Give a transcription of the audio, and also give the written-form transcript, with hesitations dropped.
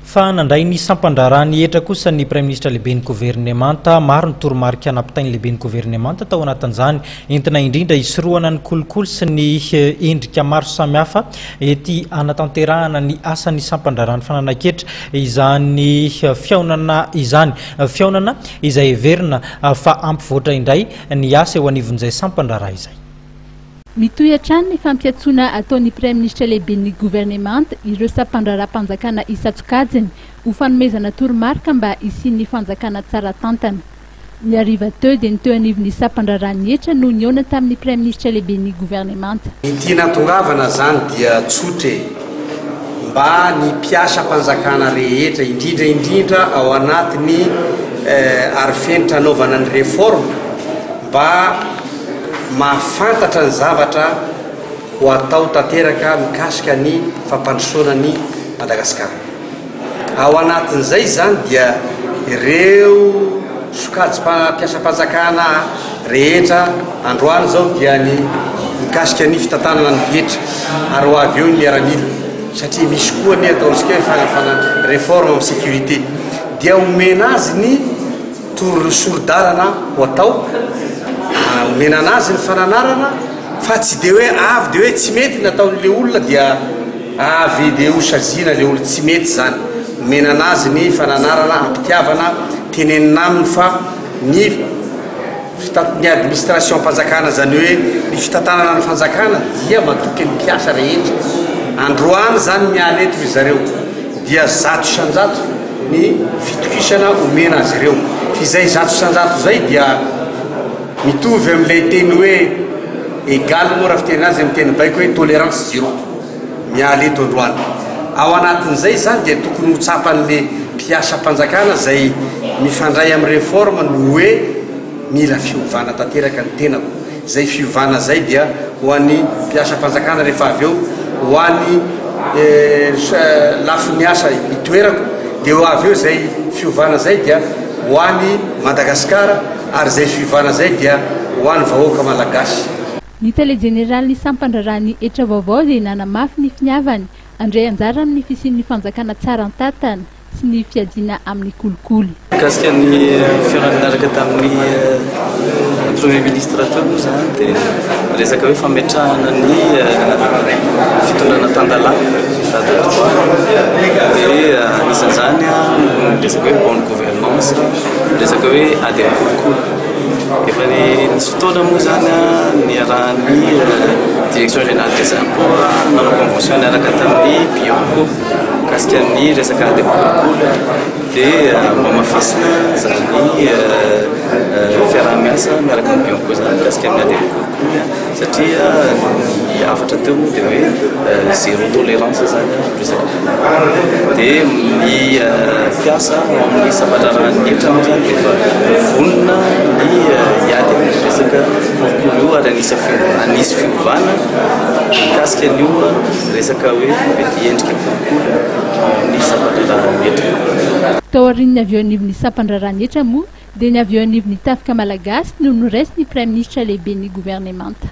Fa nandray ny sampan-draharahan'ny hetra kosa ny Praiminisitra lehiben'ny governemanta. Maro ny toromarika nampitain'ny lehiben'ny governemanta tao anatin'izany, entina indrindra hisorohana ny kolikoly sy ny endrika maro samihafa ety hanatanterahana ny asan'ny sampan-draharahan'ny fananan-ketra izany fihaonana izany. Fihaonana izay heverina fa hampivoatra indray ny asa eo anivon'izay sampan-draharaha izay. Mitohy hatrany ny fampiantsoana ataon'ny Praiminisitra lehiben'ny governemanta ireo sampandraharaham-panjakana isan-tsokajiny ho fanomezana toromarika mba hisian'ny fanjakana tsara tantana. Ny hariva teo dia ny teo anivon'ny sampandraharahan'ny hetra no nihaona tamin'ny Praiminisitra lehiben'ny governemanta. Ny tiana hatongavana zany dia tsotra e, mba ny mpiasam-panjakana rehetra, indrindra indrindra ao anatin'ny arifenitra anaovana ny réforme, mba mahafantatra ny zavatra ho atao tanteraka mikasika ny fampandrosoana an'i Madagasikara. Ao anatin'izay izany dia ireo sokajim-pampiasam-panjakana rehetra androany izao dia ny mikasika ny fitantanana ny hetra ary ho avy eo ny miaramila satria misy koa ny ataontsika hoe réforme amin'ny sécurité dia omena azy ny Toro sori-dalana ho atao, omena anazy ny fananarana fa tsy dia hoe avy dia hoe tsy mety ny ataon'ilay olona dia avy dia ho saziana ilay olona, tsy mety izany. Omena anazy ny fananarana am-pitiavana, tenenina aminy fa ny ny administration-mpanjakana izany hoe ny fitantanana ny fanjakana dia matoky ny mpiasa rehetra. Androany izany miala eto ry zareo dia 100% ny fitokisana omena azy ireo. F'izay 100% izay dia mitovy amin'ilay teny hoe égal moa raha fiteny azy amin'ny teny baiko hoe tolérance zéro. Miala eto androany. Ao anatin'izay izany dia tokony ho tsapan'le mpiasam-panjakana izay mifandray amin'ny réforme ny hoe mila fiovana tanteraka ny tenako. Izay fiovana izay dia ho an'ny mpiasam-panjakana rehefa avy eo, ho an'ny lafiny asa itoerako, dia ho avy eo izay fiovana izay dia ho an'i Madagasikara ary izay fiovana izay dia ho an'ny vahoaka malagasy. Ny tale jeneralin'ny sampan-draharahan'ny hetra vaovao dia nanamafy ny finiavany handray anjara amin'ny fisian'ny fanjakana tsara an-tantana sy ny fiadiana amin'ny kolikoly. Mikasika ny fihaonana niaraka tamin'ny Premier ministre teo moa izany dia resaka hoe fametrahana ny fitondrana tan-dalàna, état de droit, dia anisan'izany ny resaka hoe bonne gouvernance, ny resaka hoe ady amin'ny kolikoly. Efa nisy fotoana moa izany niarahan'ny direction générale des impôts nanao convention niaraka tamin'ny Bianco. Mikasika ny resaka ady amin'ny kolikoly dia hohamafisina izany fiaraha-miasa miaraka amin'ny Bianco izany mikasika ny ady amin'ny kolikoly satria ny hafatra teo moa dia hoe zéro tolérance izany amin'ny resaka kolikoly. Dia ny mpiasa ao amin'ny sampan-draharahan'ny hetra moa izany dia efa vonona ny hiady amin'ny resaka kolikoly io ary hanisy fiovana mikasika an'io. Resaka hoe mety endrika kolikoly ao amin'ny sampan-draharahan'ny hetra. Taorian'ny avy eo anivon'ny sampan-draharahan'ny hetra moa dia ny avy eo anivon'ny tafika malagasy no noraisin'ny Praiminisitra lehiben'ny governemanta.